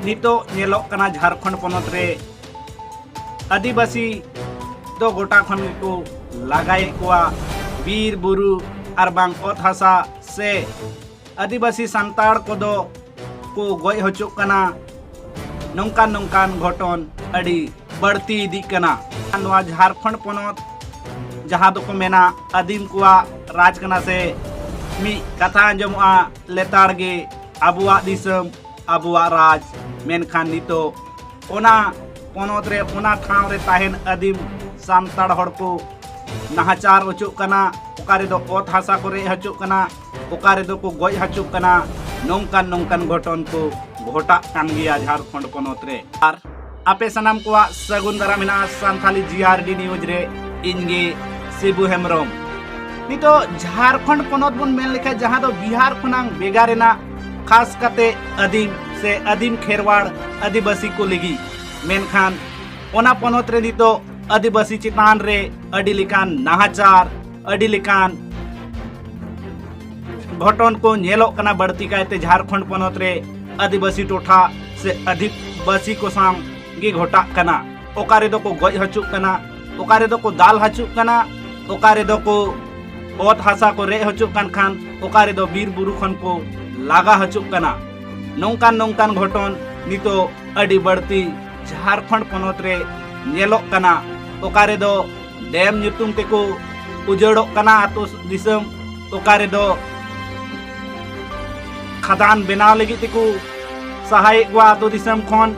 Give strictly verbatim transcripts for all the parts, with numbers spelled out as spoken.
ᱱᱤᱛᱚᱜ ᱧᱮᱞᱚᱜ ᱠᱟᱱᱟ ᱡᱷᱟᱲᱠᱷᱚᱸᱰ ᱯᱚᱱᱚᱛ ᱨᱮ ᱟᱹᱫᱤᱵᱟᱹᱥᱤ ᱫᱚ ᱜᱚᱴᱟ ᱠᱷᱚᱱ ᱜᱮᱠᱚ ᱞᱟᱜᱟᱭᱮᱫ ᱠᱚᱣᱟ᱾ ᱵᱤᱨ ᱵᱩᱨᱩ ᱟᱨ ᱵᱟᱝ ᱚᱛ ᱦᱟᱥᱟ ᱥᱮ ᱟᱹᱫᱤᱵᱟᱹᱥᱤ ᱥᱟᱱᱛᱟᱲ ᱠᱚᱫᱚ ᱠᱚ ᱜᱚᱡ ᱦᱚᱪᱚᱜ ᱠᱟᱱᱟ᱾ ᱱᱚᱝᱠᱟᱱ ᱱᱚᱝᱠᱟᱱ ᱜᱷᱚᱴᱚᱱ ᱟᱹᱰᱤ ᱵᱟᱹᱲᱛᱤ ᱤᱫᱤᱜ ᱠᱟᱱᱟ᱾ ᱱᱚᱣᱟ ᱡᱷᱟᱲᱠᱷᱚᱸᱰ ᱯᱚᱱᱚᱛ ᱡᱟᱦᱟᱸ ᱫᱚᱠᱚ ᱢᱮᱱᱟ ᱟᱹᱫᱤᱢ ᱠᱚᱣᱟᱜ ᱨᱟᱡᱽ ᱠᱟᱱᱟ ᱥᱮ, ᱢᱤᱫ ᱠᱟᱛᱷᱟ ᱟᱸᱡᱚᱢᱚᱜᱼᱟ ᱞᱮᱛᱟᱲ ᱜᱮ, ᱟᱵᱚᱣᱟᱜ ᱫᱤᱥᱚᱢ, ᱟᱵᱚᱣᱟᱜ ᱨᱟᱡᱽ᱾ ᱢᱮᱱᱠᱷᱟᱱ ᱱᱤᱛᱚᱜ ᱚᱱᱟ ᱯᱚᱱᱚᱛ ᱨᱮ, ᱚᱱᱟ ᱴᱷᱟᱶ ᱨᱮ ᱛᱟᱦᱮᱱ ᱟᱹᱫᱤᱢ ᱥᱟᱱᱛᱟᱲ ᱦᱚᱲ ᱠᱚ ᱱᱟᱦᱟᱪᱟᱨ ᱦᱚᱪᱚᱜ ᱠᱟᱱᱟ, ᱚᱠᱟ ᱨᱮᱫᱚ ᱚᱛ ᱦᱟᱥᱟ ᱠᱚ ᱨᱮᱡ ᱦᱚᱪᱚᱜ ᱠᱟᱱᱟ, ᱚᱠᱟ ᱨᱮᱫᱚ ᱠᱚ ᱜᱚᱡ ᱦᱚᱪᱚᱜ ᱠᱟᱱᱟ᱾ ᱱᱚᱝᱠᱟᱱ ᱱᱚᱝᱠᱟᱱ ᱜᱷᱚᱴᱚᱱ ᱠᱚ ᱜᱷᱚᱴᱟᱜ ᱠᱟᱱ ᱜᱮᱭᱟ ᱡᱷᱟᱲᱠᱷᱚᱸᱰ ᱯᱚᱱᱚᱛ ᱨᱮ᱾ ᱟᱨ ᱟᱯᱮ ᱥᱟᱱᱟᱢ ᱠᱚᱣᱟᱜ ᱥᱟᱹᱜᱩᱱ ᱫᱟᱨᱟᱢ ᱢᱮᱱᱟᱜᱼᱟ ᱥᱟᱱᱛᱷᱟᱞᱤ ᱡᱤ ᱟᱨ ᱰᱤ ᱱᱤᱭᱩᱡᱽ ᱨᱮ᱾ ᱤᱧ ᱜᱮ ᱥᱤᱵᱩ ᱦᱮᱢᱵᱨᱚᱢ᱾ ᱱᱤᱛᱚᱜ ᱡᱷᱟᱲᱠᱷᱚᱸᱰ ᱯᱚᱱᱚᱛ ᱵᱚᱱ ᱢᱮᱱ ᱞᱮᱠᱷᱟᱱ, ᱡᱟᱦᱟᱸ ᱫᱚ ᱵᱤᱦᱟᱨ ᱠᱷᱚᱱᱟᱝ ᱵᱷᱮᱜᱟᱨ ᱮᱱᱟ, ᱠᱷᱟᱥ ᱠᱟᱛᱮ ᱟᱹᱫᱤᱢ ᱥᱮ ᱟᱹᱫᱤᱢ ᱠᱷᱮᱨᱣᱟᱲ ᱟᱹᱫᱤᱵᱟᱹᱥᱤ ᱠᱚ ᱞᱟᱹᱜᱤᱫ᱾ ᱢᱮᱱᱠᱷᱟᱱ ᱚᱱᱟ ᱯᱚᱱᱚᱛ ᱨᱮ ᱱᱤᱛᱚᱜ ᱟᱹᱫᱤᱵᱟᱹᱥᱤ ᱪᱮᱛᱟᱱ ᱨᱮ ᱟᱹᱰᱤ ᱞᱮᱠᱟᱱ ᱱᱟᱦᱟᱪᱟᱨ, ᱟᱹᱰᱤ ᱞᱮᱠᱟᱱ ᱜᱷᱚᱴᱚᱱ ᱠᱚ ᱧᱮᱞᱚᱜ ᱠᱟᱱᱟ᱾ ᱵᱟᱹᱲᱛᱤ ᱠᱟᱭᱛᱮ ᱡᱷᱟᱲᱠᱷᱚᱸᱰ ᱯᱚᱱᱚᱛ ᱨᱮ ᱟᱹᱫᱤᱵᱟᱹᱥᱤ ᱴᱚᱴᱷᱟ ᱥᱮ ᱟᱹᱫᱤᱵᱟᱹᱥᱤ ᱠᱚ ᱥᱟᱶ ᱜᱮ ᱜᱷᱚᱴᱟᱜ ᱠᱟᱱᱟ᱾ ᱚᱠᱟ ᱨᱮᱫᱚ ᱠᱚ ᱜᱚᱡ ᱦᱚᱪᱚᱜ ᱠᱟᱱᱟ, ᱚᱠᱟ ᱨᱮᱫᱚ ᱠᱚ ᱫᱟᱞ ᱦᱚᱪᱚᱜ ᱠᱟᱱᱟ, ᱚᱠᱟ ᱨᱮᱫᱚ ᱠᱚ ᱚᱛ ᱦᱟᱥᱟ ᱠᱚ ᱨᱮᱡ ᱦᱚᱪᱚᱜ ᱠᱟᱱ ᱠᱷᱟᱱ, ᱚᱠᱟ ᱨᱮᱫᱚ ᱵᱤᱨ ᱵᱩᱨᱩ ᱠᱷᱚᱱ ᱠᱚ ᱞᱟᱜᱟ ᱦᱚᱪᱚᱜ ᱠᱟᱱᱟ᱾ ᱱᱚᱝᱠᱟᱱ ᱱᱚᱝᱠᱟᱱ ᱜᱷᱚᱴᱚᱱ ᱱᱤᱛᱚᱜ ᱟᱹᱰᱤ ᱵᱟᱹᱲᱛᱤ ᱡᱷᱟᱲᱠᱷᱚᱸᱰ ᱯᱚᱱᱚᱛ ᱨᱮ ᱧᱮᱞᱚᱜ ᱠᱟᱱᱟ᱾ ᱚᱠᱟ ᱨᱮᱫᱚ ᱰᱮᱢ ᱧᱩᱛᱩᱢ ᱛᱮᱠᱚ ᱩᱡᱟᱹᱲᱚᱜ ᱠᱟᱱᱟ ᱟᱛᱳ ᱫᱤᱥᱚᱢ, ᱚᱠᱟ ᱨᱮᱫᱚ ᱠᱷᱟᱫᱟᱱ ᱵᱮᱱᱟᱣ ᱞᱟᱹᱜᱤᱫ ᱛᱮᱠᱚ ᱥᱟᱦᱟᱭᱮᱫ ᱠᱚᱣᱟ ᱟᱛᱳ ᱫᱤᱥᱚᱢ ᱠᱷᱚᱱ᱾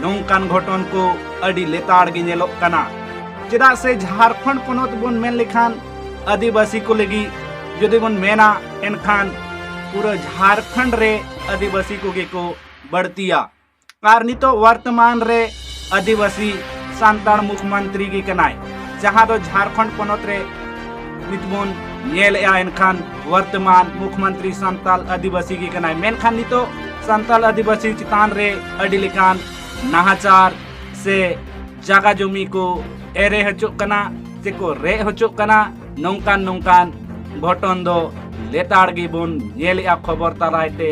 ᱱᱚᱝᱠᱟᱱ ᱜᱷᱚᱴᱚᱱ ᱠᱚ ᱟᱹᱰᱤ ᱞᱮᱛᱟᱲ ᱜᱮ ᱧᱮᱞᱚᱜ ᱠᱟᱱᱟ᱾ ᱪᱮᱫᱟᱜ ᱥᱮ ᱡᱷᱟᱲᱠᱷᱚᱸᱰ ᱯᱚᱱᱚᱛ ᱵᱚᱱ ᱢᱮᱱ ᱞᱮᱠᱷᱟᱱ ᱟᱹᱫᱤᱵᱟᱹᱥᱤ ᱠᱚ ᱞᱟᱹᱜᱤᱫ ᱡᱩᱫᱤ ᱵᱚᱱ ᱢᱮᱱᱟ, ᱮᱱᱠᱷᱟᱱ ᱯᱩᱨᱟᱹ ᱡᱷᱟᱲᱠᱷᱚᱸᱰ ᱨᱮ ᱟᱹᱫᱤᱵᱟᱹᱥᱤ ᱠᱚᱜᱮ ᱠᱚ ᱵᱟᱹᱲᱛᱤᱭᱟ᱾ ᱟᱨ ᱱᱤᱛᱚᱜ ᱵᱚᱨᱛᱚᱢᱟᱱ ᱨᱮ ᱟᱹᱫᱤᱵᱟᱹᱥᱤ ᱥᱟᱱᱛᱟᱲ ᱢᱩᱠᱷᱢᱚᱱᱛᱨᱤ ᱜᱮ ᱠᱟᱱᱟᱭ, ᱡᱟᱦᱟᱸ ᱫᱚ ᱡᱷᱟᱲᱠᱷᱚᱸᱰ ᱯᱚᱱᱚᱛ ᱨᱮ ᱱᱤᱛ ᱵᱚᱱ ᱧᱮᱞᱮᱜᱼᱟ᱾ ᱮᱱᱠᱷᱟᱱ ᱵᱚᱨᱛᱚᱢᱟᱱ ᱢᱩᱠᱷᱢᱚᱱᱛᱨᱤ ᱥᱟᱱᱛᱟᱲ ᱟᱹᱫᱤᱵᱟᱹᱥᱤ ᱜᱮ ᱠᱟᱱᱟᱭ, ᱢᱮᱱᱠᱷᱟᱱ ᱱᱤᱛᱚᱜ ᱥᱟᱱᱛᱟᱲ ᱟᱹᱫᱤᱵᱟᱹᱥᱤ ᱪᱮᱛᱟᱱ ᱨᱮ ᱟᱹᱰᱤ ᱞᱮᱠᱟᱱ ᱱᱟᱦᱟᱪᱟᱨ ᱥᱮ ᱡᱟᱜᱟ ᱡᱚᱢᱤ ᱠᱚ ᱮᱨᱮ ᱦᱚᱪᱚᱜ ᱠᱟᱱᱟ ᱥᱮᱠᱚ ᱨᱮᱡ ᱦᱚᱪᱚᱜ ᱠᱟᱱᱟ᱾ ᱱᱚᱝᱠᱟᱱ ᱱᱚᱝᱠᱟᱱ ᱜᱷᱚᱴᱚᱱ ᱫᱚ ᱞᱮᱛᱟᱲ ᱜᱮᱵᱚᱱ ᱧᱮᱞᱮᱜᱼᱟ ᱠᱷᱚᱵᱚᱨ ᱛᱟᱞᱟᱭ ᱛᱮ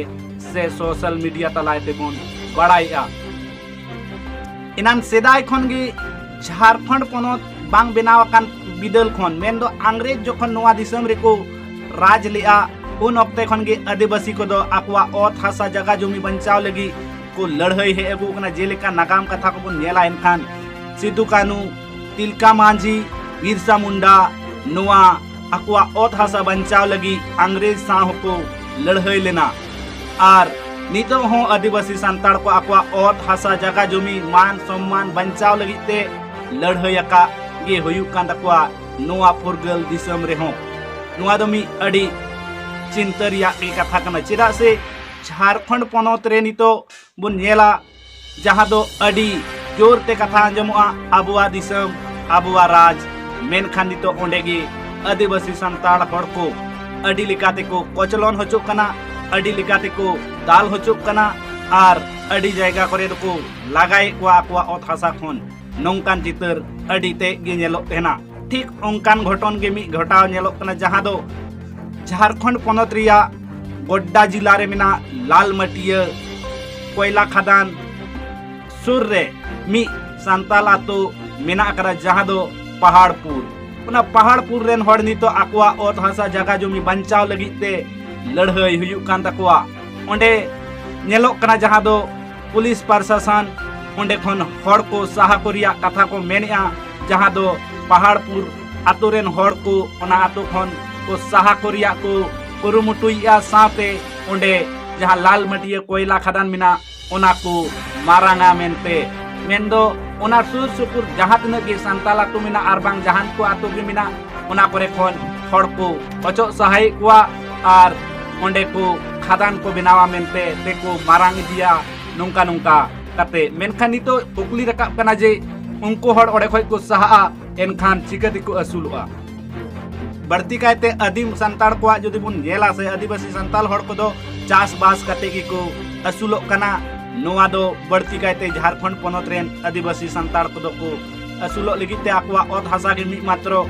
ᱥᱮ ᱥᱳᱥᱟᱞ ᱢᱤᱰᱤᱭᱟ ᱛᱟᱞᱟᱭ ᱛᱮᱵᱚᱱ ᱵᱟᱲᱟᱭᱮᱜᱼᱟ᱾ ᱮᱱᱟᱱ ᱥᱮᱫᱟᱭ ᱠᱷᱚᱱ ᱜᱮ ᱡᱷᱟᱲᱠᱷᱚᱸᱰ ᱯᱚᱱᱚᱛ ᱵᱟᱝ ᱵᱮᱱᱟᱣ ᱟᱠᱟᱱ ᱵᱤᱫᱟᱹᱞ ᱠᱷᱚᱱ, ᱢᱮᱱᱫᱚ ᱟᱝᱨᱮᱡᱽ ᱡᱚᱠᱷᱚᱱ ᱱᱚᱣᱟ ᱫᱤᱥᱚᱢ ᱨᱮᱠᱚ ᱨᱟᱡᱽ ᱞᱮᱜᱼᱟ, ᱩᱱ ᱚᱠᱛᱮ ᱠᱷᱚᱱ ᱜᱮ ᱟᱹᱫᱤᱵᱟᱹᱥᱤ ᱠᱚᱫᱚ ᱟᱠᱚᱣᱟᱜ ᱚᱛ ᱦᱟᱥᱟ ᱡᱟᱭᱜᱟ ᱡᱚᱢᱤ ᱵᱟᱧᱪᱟᱣ ᱞᱟᱹᱜᱤᱫ ᱠᱚ ᱞᱟᱹᱲᱦᱟᱹᱭ ᱦᱮᱡ ᱟᱹᱜᱩ ᱟᱠᱟᱱᱟ᱾ ᱡᱮᱞᱮᱠᱟ ᱱᱟᱜᱟᱢ ᱠᱟᱛᱷᱟ ᱠᱚᱵᱚᱱ ᱧᱮᱞᱟ, ᱮᱱᱠᱷᱟᱱ ᱥᱤᱫᱩ ᱠᱟᱹᱱᱦᱩ, ᱛᱤᱞᱠᱟ ᱢᱟᱹᱡᱷᱤ, ᱵᱤᱨᱥᱟ ᱢᱩᱱᱰᱟ ᱱᱚᱣᱟ ᱟᱠᱚᱣᱟᱜ ᱚᱛ ᱦᱟᱥᱟ ᱵᱟᱧᱪᱟᱣ ᱞᱟᱹᱜᱤᱫ ᱟᱝᱨᱮᱡᱽ ᱥᱟᱶ ᱦᱚᱸᱠᱚ ᱞᱟᱹᱲᱦᱟᱹᱭ ᱞᱮᱱᱟ᱾ ᱟᱨ ᱱᱤᱛᱚᱜ ᱦᱚᱸ ᱟᱹᱫᱤᱵᱟᱹᱥᱤ ᱥᱟᱱᱛᱟᱲ ᱠᱚ ᱟᱠᱚᱣᱟᱜ ᱚᱛ ᱦᱟᱥᱟ ᱡᱟᱭᱜᱟ ᱡᱚᱢᱤ ᱢᱟᱱ ᱥᱚᱢᱢᱟᱱ ᱵᱟᱧᱪᱟᱣ ᱞᱟᱹᱜᱤᱫ ᱛᱮ ᱞᱟᱹᱲᱦᱟᱹᱭ ᱟᱠᱟᱫ ᱜᱮ ᱦᱩᱭᱩᱜ ᱠᱟᱱ ᱛᱟᱠᱚᱣᱟ ᱱᱚᱣᱟ ᱯᱷᱩᱨᱜᱟᱹᱞ ᱫᱤᱥᱚᱢ ᱨᱮᱦᱚᱸ᱾ ᱱᱚᱣᱟ ᱫᱚ ᱢᱤᱫ ᱟᱹᱰᱤ ᱪᱤᱱᱛᱟᱹ ᱨᱮᱭᱟᱜ ᱜᱮ ᱠᱟᱛᱷᱟ ᱠᱟᱱᱟ, ᱪᱮᱫᱟᱜ ᱥᱮ ᱡᱷᱟᱲᱠᱷᱚᱸᱰ ᱯᱚᱱᱚᱛ ᱨᱮ ᱱᱤᱛᱚᱜ ᱵᱚᱱ ᱧᱮᱞᱟ, ᱡᱟᱦᱟᱸ ᱫᱚ ᱟᱹᱰᱤ ᱡᱳᱨ ᱛᱮ ᱠᱟᱛᱷᱟ ᱟᱸᱡᱚᱢᱚᱜᱼᱟ, ᱟᱵᱚᱣᱟᱜ ᱫᱤᱥᱚᱢ, ᱟᱵᱚᱣᱟᱜ ᱨᱟᱡᱽ, ᱢᱮᱱᱠᱷᱟᱱ ᱱᱤᱛᱚᱜ ᱚᱸᱰᱮ ᱜᱮ ᱟᱹᱫᱤᱵᱟᱹᱥᱤ ᱥᱟᱱᱛᱟᱲ ᱦᱚᱲ ᱠᱚ ᱟᱹᱰᱤ ᱞᱮᱠᱟ ᱛᱮᱠᱚ ᱠᱚᱪᱞᱚᱱ ᱦᱚᱪᱚᱜ ᱠᱟᱱᱟ, ᱟᱹᱰᱤ ᱞᱮᱠᱟ ᱛᱮᱠᱚ ᱫᱟᱞ ᱦᱚᱪᱚᱜ ᱠᱟᱱᱟ ᱟᱨ ᱟᱹᱰᱤ ᱡᱟᱭᱜᱟ ᱠᱚᱨᱮ ᱫᱚᱠᱚ ᱞᱟᱜᱟᱭᱮᱫ ᱠᱚᱣᱟ ᱟᱠᱚᱣᱟᱜ ᱚᱛ ᱦᱟᱥᱟ ᱠᱷᱚᱱ᱾ ᱱᱚᱝᱠᱟᱱ ᱪᱤᱛᱟᱹᱨ ᱟᱹᱰᱤ ᱛᱮᱫ ᱜᱮ ᱧᱮᱞᱚᱜ ᱛᱟᱦᱮᱱᱟ᱾ ᱴᱷᱤᱠ ᱚᱱᱠᱟᱱ ᱜᱷᱚᱴᱚᱱ ᱜᱮ ᱢᱤᱫ ᱜᱷᱚᱴᱟᱣ ᱧᱮᱞᱚᱜ ᱠᱟᱱᱟ, ᱡᱟᱦᱟᱸ ᱫᱚ ᱡᱷᱟᱲᱠᱷᱚᱸᱰ ᱯᱚᱱᱚᱛ ᱨᱮᱭᱟᱜ ᱜᱚᱰᱰᱟ ᱡᱤᱞᱟ ᱨᱮ ᱢᱮᱱᱟᱜ ᱞᱟᱞᱢᱟᱹᱴᱤᱭᱟᱹ ᱠᱚᱭᱞᱟ ᱠᱷᱟᱫᱟᱱ ᱥᱩᱨ ᱨᱮ ᱢᱤᱫ ᱥᱟᱱᱛᱟᱞ ᱟᱛᱳ ᱢᱮᱱᱟᱜ ᱟᱠᱟᱫᱟ, ᱡᱟᱦᱟᱸ ᱫᱚ ᱯᱟᱦᱟᱲᱯᱩᱨ᱾ ᱚᱱᱟ ᱯᱟᱦᱟᱲᱯᱩᱨ ᱨᱮᱱ ᱦᱚᱲ ᱱᱤᱛᱚᱜ ᱟᱠᱚᱣᱟᱜ ᱚᱛ ᱦᱟᱥᱟ ᱡᱟᱭᱜᱟ ᱡᱚᱢᱤ ᱵᱟᱧᱪᱟᱣ ᱞᱟᱹᱜᱤᱫ ᱛᱮ ᱞᱟᱹᱲᱦᱟᱹᱭ ᱦᱩᱭᱩᱜ ᱠᱟᱱ ᱛᱟᱠᱚᱣᱟ᱾ ᱚᱸᱰᱮ ᱧᱮᱞᱚᱜ ᱠᱟᱱᱟ, ᱡᱟᱦᱟᱸ ᱫᱚ ᱯᱩᱞᱤᱥ ᱯᱨᱚᱥᱟᱥᱚᱱ ᱚᱸᱰᱮ ᱠᱷᱚᱱ ᱦᱚᱲ ᱠᱚ ᱥᱟᱦᱟ ᱠᱚ ᱨᱮᱭᱟᱜ ᱠᱟᱛᱷᱟ ᱠᱚ ᱢᱮᱱᱮᱜᱼᱟ, ᱡᱟᱦᱟᱸ ᱫᱚ ᱯᱟᱦᱟᱲᱯᱩᱨ ᱟᱛᱳ ᱨᱮᱱ ᱦᱚᱲ ᱠᱚ ᱚᱱᱟ ᱟᱛᱳ ᱠᱷᱚᱱ ᱠᱚ ᱥᱟᱦᱟ ᱠᱚ ᱨᱮᱭᱟᱜ ᱠᱚ ᱠᱩᱨᱩᱢᱩᱴᱩᱭᱮᱜᱼᱟ, ᱥᱟᱶᱛᱮ ᱚᱸᱰᱮ ᱡᱟᱦᱟᱸ ᱞᱟᱞᱢᱟᱹᱴᱤᱭᱟᱹ ᱠᱚᱭᱞᱟ ᱠᱷᱟᱫᱟᱱ ᱢᱮᱱᱟᱜ, ᱚᱱᱟ ᱠᱚ ᱢᱟᱨᱟᱝᱟ ᱢᱮᱱᱛᱮ, ᱢᱮᱱᱫᱚ ᱚᱱᱟ ᱥᱩᱨ ᱥᱩᱯᱩᱨ ᱡᱟᱦᱟᱸ ᱛᱤᱱᱟᱹᱜ ᱜᱮ ᱥᱟᱱᱛᱟᱞ ᱟᱛᱳ ᱢᱮᱱᱟᱜ ᱟᱨ ᱵᱟᱝ ᱡᱟᱦᱟᱱ ᱠᱚ ᱟᱛᱳ ᱜᱮ ᱢᱮᱱᱟᱜ, ᱚᱱᱟ ᱠᱚᱨᱮ ᱠᱷᱚᱱ ᱦᱚᱲ ᱠᱚ ᱚᱪᱚᱜ ᱥᱟᱦᱟᱭᱮᱫ ᱠᱚᱣᱟ ᱟᱨ ᱚᱸᱰᱮ ᱠᱚ ᱠᱷᱟᱫᱟᱱ ᱠᱚ ᱵᱮᱱᱟᱣᱟ ᱢᱮᱱᱛᱮ ᱛᱮᱠᱚ ᱢᱟᱨᱟᱝ ᱤᱫᱤᱭᱟ᱾ ᱱᱚᱝᱠᱟ ᱱᱚᱝᱠᱟ ᱠᱟᱛᱮ, ᱢᱮᱱᱠᱷᱟᱱ ᱱᱤᱛᱚᱜ ᱠᱩᱠᱞᱤ ᱨᱟᱠᱟᱵ ᱠᱟᱱᱟ ᱡᱮ ᱩᱱᱠᱩ ᱦᱚᱲ ᱚᱸᱰᱮ ᱠᱷᱚᱱ ᱠᱚ ᱥᱟᱦᱟᱜᱼᱟ, ᱮᱱᱠᱷᱟᱱ ᱪᱤᱠᱟᱹ ᱛᱮᱠᱚ ᱟᱹᱥᱩᱞᱚᱜᱼᱟ? ᱵᱟᱹᱲᱛᱤ ᱠᱟᱭᱛᱮ ᱟᱹᱫᱤᱢ ᱥᱟᱱᱛᱟᱲ ᱠᱚᱣᱟᱜ ᱡᱩᱫᱤ ᱵᱚᱱ ᱧᱮᱞᱟ ᱥᱮ, ᱟᱹᱫᱤᱵᱟᱹᱥᱤ ᱥᱟᱱᱛᱟᱲ ᱦᱚᱲ ᱠᱚᱫᱚ ᱪᱟᱥᱵᱟᱥ ᱠᱟᱛᱮ ᱜᱮᱠᱚ ᱟᱹᱥᱩᱞᱚᱜ ᱠᱟᱱᱟ᱾ ᱱᱚᱣᱟ ᱫᱚ ᱵᱟᱹᱲᱛᱤ ᱠᱟᱭᱛᱮ ᱡᱷᱟᱲᱠᱷᱚᱸᱰ ᱯᱚᱱᱚᱛ ᱨᱮᱱ ᱟᱹᱫᱤᱵᱟᱹᱥᱤ ᱥᱟᱱᱛᱟᱲ ᱠᱚᱫᱚ ᱠᱚ ᱟᱹᱥᱩᱞᱚᱜ ᱞᱟᱹᱜᱤᱫ ᱛᱮ ᱟᱠᱚᱣᱟᱜ ᱚᱛ ᱦᱟᱥᱟ ᱜᱮ ᱢᱤᱫ ᱢᱟᱛᱨᱚ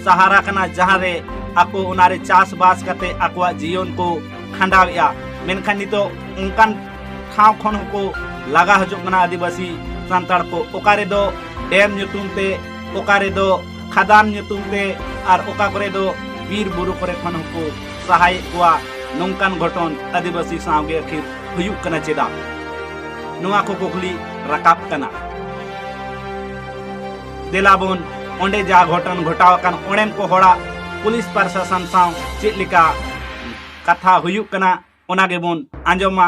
ᱥᱟᱦᱟᱨᱟ ᱠᱟᱱᱟ, ᱡᱟᱦᱟᱸ ᱨᱮ ᱟᱠᱚ ᱚᱱᱟ ᱨᱮ ᱪᱟᱥᱵᱟᱥ ᱠᱟᱛᱮ ᱟᱠᱚᱣᱟᱜ ᱡᱤᱭᱚᱱ ᱠᱚ ᱠᱷᱟᱸᱰᱟᱣᱮᱫᱼᱟ᱾ ᱢᱮᱱᱠᱷᱟᱱ ᱱᱤᱛᱚᱜ ᱚᱱᱠᱟᱱ ᱴᱷᱟᱶ ᱠᱷᱚᱱ ᱦᱚᱸᱠᱚ ᱞᱟᱜᱟ ᱦᱚᱪᱚᱜ ᱠᱟᱱᱟ ᱟᱹᱫᱤᱵᱟᱹᱥᱤ ᱥᱟᱱᱛᱟᱲ ᱠᱚ᱾ ᱚᱠᱟ ᱨᱮᱫᱚ ᱰᱮᱢ ᱧᱩᱛᱩᱢ ᱛᱮ, ᱚᱠᱟ ᱨᱮᱫᱚ ᱠᱷᱟᱫᱟᱱ ᱧᱩᱛᱩᱢ ᱛᱮ, ᱟᱨ ᱚᱠᱟ ᱠᱚᱨᱮ ᱫᱚ ᱵᱤᱨ ᱵᱩᱨᱩ ᱠᱚᱨᱮ ᱠᱷᱚᱱ ᱦᱚᱸᱠᱚ ᱥᱟᱦᱟᱭᱮᱫ ᱠᱚᱣᱟ᱾ ᱱᱚᱝᱠᱟᱱ ᱜᱷᱚᱴᱚᱱ ᱟᱹᱫᱤᱵᱟᱹᱥᱤ ᱥᱟᱶᱜᱮ ᱟᱹᱠᱷᱤᱨ ᱦᱩᱭᱩᱜ ᱠᱟᱱᱟ ᱪᱮᱫᱟᱜ? ᱱᱚᱣᱟ ᱠᱚ ᱠᱩᱠᱞᱤ ᱨᱟᱠᱟᱵ ᱠᱟᱱᱟ᱾ ᱫᱮᱞᱟ ᱵᱚᱱ ᱚᱸᱰᱮ ᱡᱟ ᱜᱷᱚᱴᱚᱱ ᱜᱷᱚᱴᱟᱣ ᱟᱠᱟᱱ ᱚᱸᱰᱮᱱ ᱠᱚ ᱦᱚᱲᱟᱜ ᱯᱩᱞᱤᱥ ᱯᱨᱚᱥᱟᱥᱚᱱ ᱥᱟᱶ ᱪᱮᱫ ᱞᱮᱠᱟ ᱠᱟᱛᱷᱟ ᱦᱩᱭᱩᱜ ᱠᱟᱱᱟ, ᱚᱱᱟ ᱜᱮᱵᱚᱱ ᱟᱸᱡᱚᱢᱟ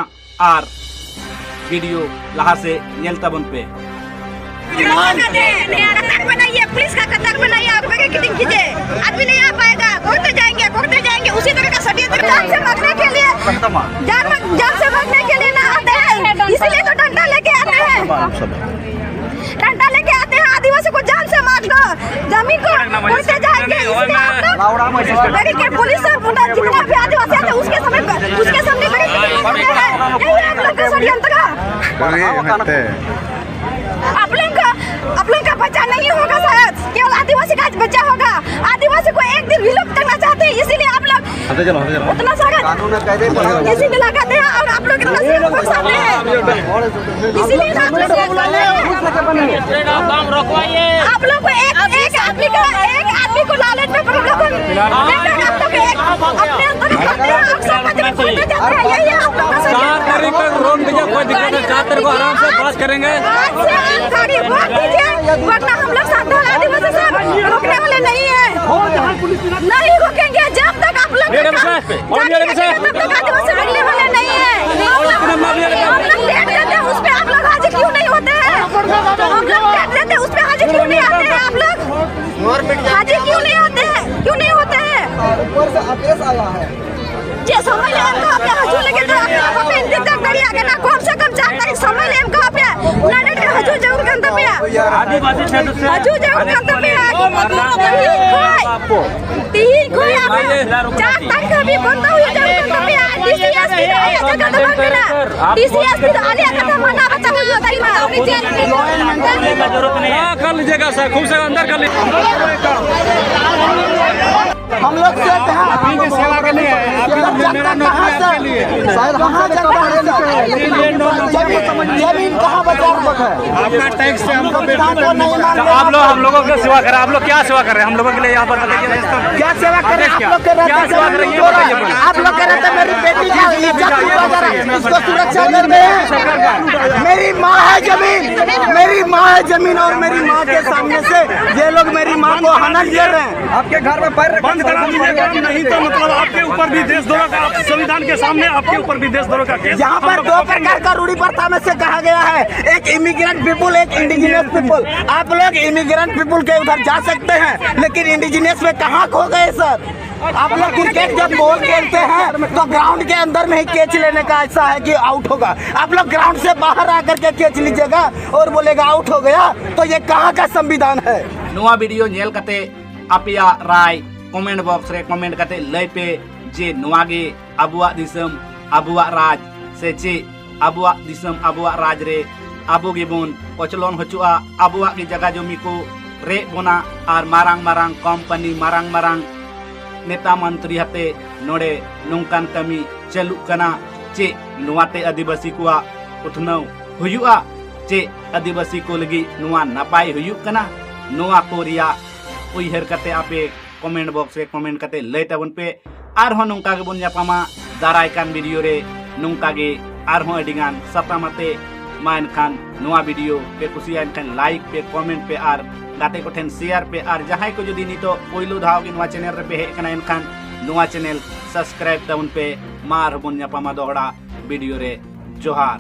ᱟᱨ ᱵᱷᱤᱰᱤᱭᱳ ᱞᱟᱦᱟ ᱥᱮᱫ ᱧᱮᱞ ᱛᱟᱵᱚᱱ ᱯᱮ᱾ कतार बनाइए, पुलिस का कतार बनाइए, आप आगे किटिंग कीजिए। आदमी नहीं आ पाएगा, कोर्ट जाएंगे, कोर्ट जाएंगे, उसी तरह का षड्यंत्र। जान से मारने के लिए, जान, जान से मारने के लिए ना आते हैं, इसीलिए तो डंडा लेके आते हैं। डंडा लेके आते हैं, आदिवासी को जान से मार दो, जमीन को उड़ते जाएंगे, इसलिए आप लोग बड़ी के पुलिस और गुंडा जितना भी आदिवासी आते हैं, उसके सामने, उसके सामने बड़ी के यही आप लोग का षड्यंत्र। आप लोग का, आप लोग का बच्चा नहीं होगा शायद, केवल आदिवासी का आज बच्चा होगा। आदिवासी को एक दिन विलुप्त करना चाहते हैं, इसीलिए आप लोग उतना सारा किसी को लगाते हैं और आप लोग इतना सारा उकसाते हैं। इसीलिए ना आप लोग आप लोग को एक, एक आदमी का, एक आदमी को लालच में पकड़ लो। आप लोग एक अपने अंदर खाते हैं, आप समाज में घुसते जाते हैं। यही है आप लोग का षड्यंत्र। चार तारीख तक रोक दीजिए, कोई दिक्कत नहीं, चार तारीख को आराम से बात करेंगे। आज से आप गाड़ी रोक दीजिए, वरना हम लोग संथाल आदिवासी सब रुकने वाले नहीं है। नहीं रुकेंगे जब तक आप लोग का काम जारी रहेगा, तब तक आदिवासी रुकने वाले नहीं है। हम लोग डेट देते हैं, उस पे आप लोग हाजिर क्यों नहीं होते हैं? हम लोग डेट देते हैं, उस पे हाजिर क्यों नहीं आते हैं आप लोग? हाजिर क्यों नहीं आते हैं? क्यों नहीं होते हैं? ऊपर से आदेश आया है। जे समय ले हमको अपने हजू लगे तो अपने आप पे इंतजार करिए, अगर ना कम से कम चार तारीख समय ले हमको अपने नारेट के हजू जरूर गंतव्य। आदिवासी क्षेत्र से हजू जरूर गंतव्य। ठीक है। ᱛᱮᱦᱮᱧ ᱠᱷᱚᱱ ᱟᱯᱮ ᱪᱟᱨ ᱛᱟᱹᱨᱤᱠᱷ ᱦᱟᱹᱵᱤᱡ ᱵᱚᱱᱫᱚ ᱦᱩᱭᱩᱜ ᱛᱟᱵᱚᱱᱟ᱾ ᱰᱤᱥᱤ ᱮᱥᱯᱤ ᱫᱚ ᱟᱞᱮᱭᱟᱜ ᱠᱟᱛᱷᱟ ᱫᱚ ᱵᱟᱝ ᱠᱟᱱᱟ᱾ ᱰᱤᱥᱤ ᱮᱥᱯᱤ ᱫᱚ ᱟᱞᱮᱭᱟᱜ ᱠᱟᱛᱷᱟ ᱢᱟᱱᱟᱣ ᱵᱟᱛᱟᱣ ᱦᱩᱭᱩᱜ ᱛᱟᱵᱚᱱᱟ᱾ ᱩᱱᱤ ᱪᱮᱫ ᱞᱮᱠᱟ ᱠᱚ ᱢᱮᱱᱫᱟ? क्या कर लीजिएगा सर, खूब से अंदर कर लीजिए। हम लोग सेठ हैं। आप ही की सेवा के लिए है, आप ही की शायद हम कहाँ से चलता है, लेकिन जमीन, जमीन कहाँ बचा है? आपका टैक्स से हमको संविधान को नहीं मानते। आप लोग हम लोगों की सेवा करें, आप लोग क्या सेवा कर रहे हैं हम लोगों के लिए यहाँ पर बताइए। क्या सेवा कर रहे हैं? आप लोग के रहते क्या सेवा कर रहे हैं, ये बताइए। आप लोग के रहते मेरी बेटी का इज्जत लूटा जा रहा है, इसको सुरक्षा देते हैं। मेरी माँ है जमीन, मेरी माँ है जमीन, और मेरी माँ के सामने से ये लोग मेरी माँ को हनन दे रहे हैं। आपके घर में पैर रख के बंद करा दीजिएगा, नहीं तो मतलब आपके ऊपर भी देशद्रोह का, आप संविधान के सामने आपके ऊपर भी देशद्रोह का केस यहाँ हम पर लोग दो पकड़ेंगे। प्रकार का रूढ़ि प्रथा में से कहा गया है, एक इमिग्रेंट पीपुल, एक इंडिजिनस पीपुल। आप लोग इमिग्रेंट पीपुल के उधर जा सकते हैं, लेकिन इंडिजिनस में कहाँ खो गए सर? आप लोग क्रिकेट जब बॉल खेलते हैं तो ग्राउंड के अंदर में ही कैच लेने का ऐसा है कि आउट होगा, आप लोग ग्राउंड से बाहर आकर के कैच लीजिएगा और बोलेगा आउट हो गया, तो ये कहाँ का संविधान है? ᱱᱚᱣᱟ ᱵᱷᱤᱰᱤᱭᱳ ᱧᱮᱞ ᱠᱟᱛᱮ ᱟᱯᱮᱭᱟᱜ ᱨᱟᱭ ᱠᱚᱢᱮᱱᱴ ᱵᱚᱠᱥ ᱨᱮ ᱠᱚᱢᱮᱱᱴ ᱠᱟᱛᱮ ᱞᱟᱹᱭ ᱯᱮ ᱡᱮ ᱱᱚᱣᱟ ᱜᱮ ᱟᱵᱚᱣᱟᱜ ᱫᱤᱥᱚᱢ, ᱟᱵᱚᱣᱟᱜ ᱨᱟᱡᱽ, ᱥᱮ ᱪᱮᱫ ᱟᱵᱚᱣᱟᱜ ᱫᱤᱥᱚᱢ, ᱟᱵᱚᱣᱟᱜ ᱨᱟᱡᱽ ᱨᱮ ᱟᱵᱚ ᱜᱮᱵᱚᱱ ᱠᱚᱪᱞᱚᱱ ᱦᱚᱪᱚᱜᱼᱟ, ᱟᱵᱚᱣᱟᱜ ᱜᱮ ᱡᱟᱭᱜᱟ ᱡᱚᱢᱤ ᱠᱚ ᱨᱮᱡ ᱵᱚᱱᱟ ᱟᱨ ᱢᱟᱨᱟᱝ ᱢᱟᱨᱟᱝ ᱠᱳᱢᱯᱟᱱᱤ, ᱢᱟᱨᱟᱝ ᱢᱟᱨᱟᱝ ᱱᱮᱛᱟ ᱢᱚᱱᱛᱨᱤ ᱦᱟᱛᱮ ᱱᱚᱰᱮ ᱱᱚᱝᱠᱟᱱ ᱠᱟᱹᱢᱤ ᱪᱟᱹᱞᱩᱜ ᱠᱟᱱᱟ᱾ ᱪᱮᱫ ᱱᱚᱣᱟᱛᱮ ᱟᱹᱫᱤᱵᱟᱹᱥᱤ ᱠᱚᱣᱟᱜ ᱩᱛᱱᱟᱹᱣ ᱦᱩᱭᱩᱜᱼᱟ? ᱪᱮᱫ ᱟᱹᱫᱤᱵᱟᱹᱥᱤ ᱠᱚ ᱞᱟᱹᱜᱤᱫ ᱱᱚᱣᱟ ᱱᱟᱯᱟᱭ ᱦᱩᱭᱩᱜ ᱠᱟᱱᱟ? ᱱᱚᱣᱟ ᱠᱚ ᱨᱮᱭᱟᱜ ᱩᱭᱦᱟᱹᱨ ᱠᱟᱛᱮ ᱟᱯᱮ ᱠᱚᱢᱮᱱᱴ ᱵᱚᱠᱥ ᱨᱮ ᱠᱚᱢᱮᱱᱴ ᱠᱟᱛᱮ ᱞᱟᱹᱭ ᱛᱟᱵᱚᱱ ᱯᱮ᱾ ᱟᱨᱦᱚᱸ ᱱᱚᱝᱠᱟ ᱜᱮᱵᱚᱱ ᱧᱟᱯᱟᱢᱟ ᱫᱟᱨᱟᱭ ᱠᱟᱱ ᱵᱷᱤᱰᱤᱭᱳ ᱨᱮ, ᱱᱚᱝᱠᱟ ᱜᱮ ᱟᱨᱦᱚᱸ ᱟᱹᱰᱤ ᱜᱟᱱ ᱥᱟᱛᱟᱢ ᱟᱛᱮ᱾ ᱢᱟ ᱮᱱᱠᱷᱟᱱ ᱱᱚᱣᱟ ᱵᱷᱤᱰᱤᱭᱳ ᱯᱮ ᱠᱩᱥᱤᱭᱟᱜᱼᱟ ᱮᱱᱠᱷᱟᱱ ᱞᱟᱭᱤᱠ ᱯᱮ, ᱠᱚᱢᱮᱱᱴ ᱯᱮ ᱟᱨ ᱜᱟᱛᱮ ᱠᱚᱴᱷᱮᱱ ᱥᱮᱭᱟᱨ ᱯᱮ᱾ ᱟᱨ ᱡᱟᱦᱟᱸᱭ ᱠᱚ ᱡᱩᱫᱤ ᱱᱤᱛᱚᱜ ᱯᱳᱭᱞᱳ ᱫᱷᱟᱣ ᱜᱮ ᱱᱚᱣᱟ ᱪᱮᱱᱮᱞ ᱨᱮᱯᱮ ᱦᱮᱡ ᱟᱠᱟᱱᱟ ᱮᱱᱠᱷᱟᱱ ᱱᱚᱣᱟ ᱪᱮᱱᱮᱞ ᱥᱟᱵᱥᱠᱨᱟᱭᱤᱵ ᱛᱟᱵᱚᱱ ᱯᱮ᱾ ᱢᱟ ᱟᱨᱦᱚᱸ ᱵᱚᱱ ᱧᱟᱯᱟᱢᱟ ᱫᱚᱦᱲᱟ ᱵᱷᱤᱰᱤᱭᱳ ᱨᱮ᱾ ᱡᱚᱦᱟᱨ᱾